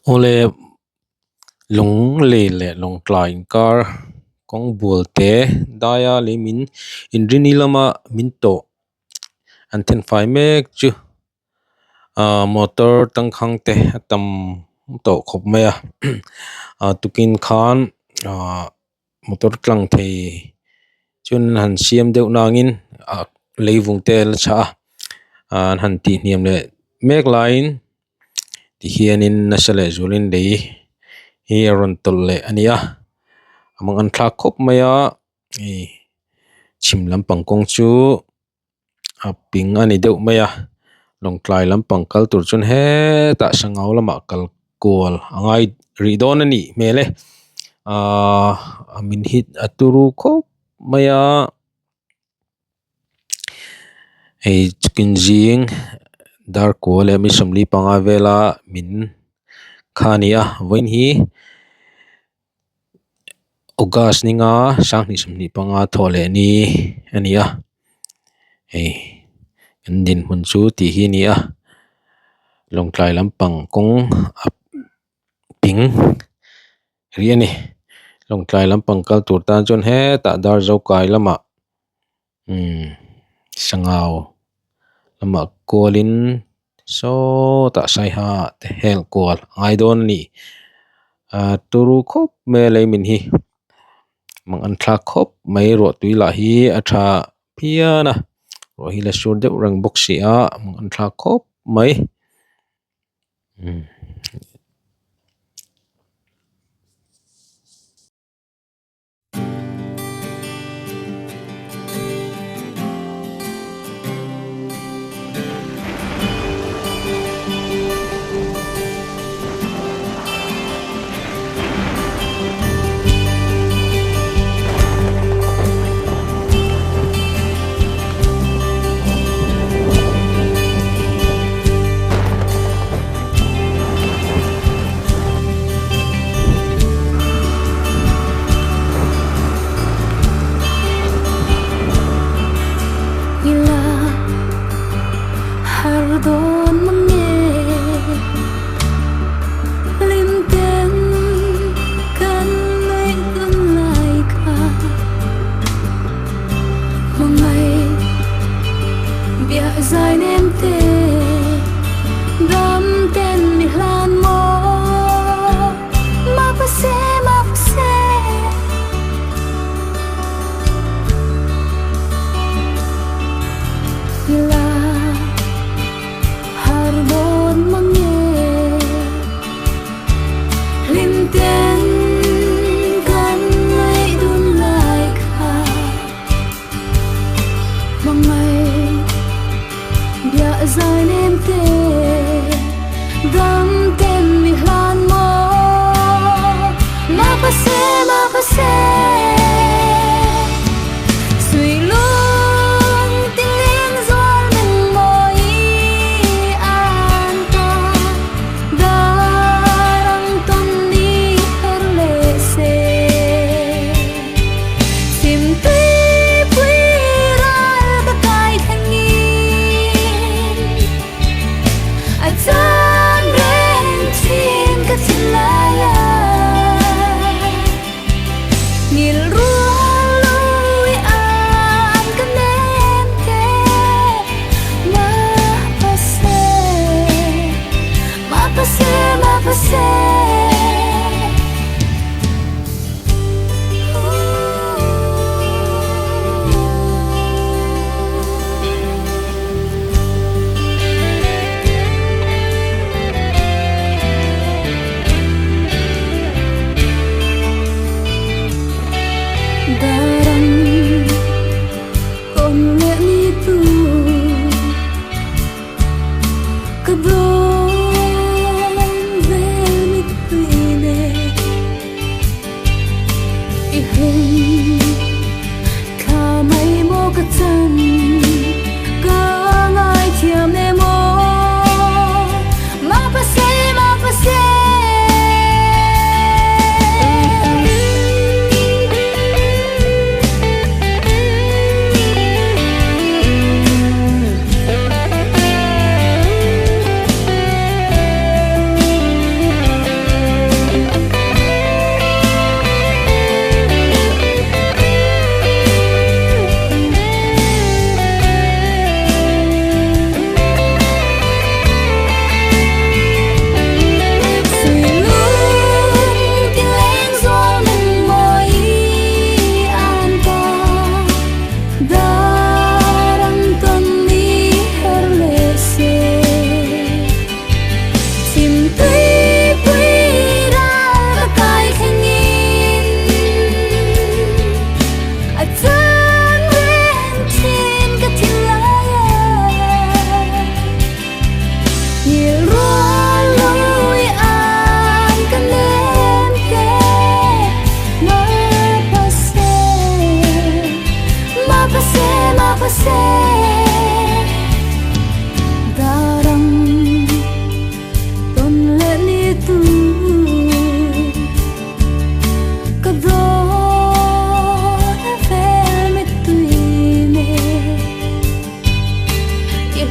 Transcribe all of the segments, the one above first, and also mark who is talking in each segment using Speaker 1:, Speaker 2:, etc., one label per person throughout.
Speaker 1: Awle Lunglei leh Lawngtlai inkar kawng bual te daia lei min inrini lama min tawh an thenfai mek chu ahh motor tangkhang te a tam tawh khawp mai a ah tukin khan ahh motor tlang thei chuan an han siam deuh nangin ah leivung te la chhah a ah an han tih hniam leh mek laiin tihianin nasa leh zualin lei hi a rawn tawlh leh a ni a a mang an thlak khawp mai a hei chhim lampang kawng chu a ping a ni deuh mai a lawngtlai lampang kal tur chuan hetah sangau lamah kal kual a ngai rih dawn a nih hmel e ahh a min hit a turu khawp mai a hei chicken zing dar kua leh mi 45 vela min kha a ni a vawiin hi. August ni nga 2025 thawh leh ni a ni a hei kan dinhmun chu tih hi a ni a lawngtlai lampang kawng a ping rih a ni lawngtlai lampang kal tur tan chuan hetah Darzokai lamah umm sangau lamah kualin sawtah saiha te hel kual a ngai dawn a ni ah turu khawp mai a lei min hi mang an thlak khawp mai ruah tui lah hi a tha phian a ruah hi la sur deuh reng bawk si a mang an thlak khawp mai umm.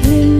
Speaker 2: Hlim.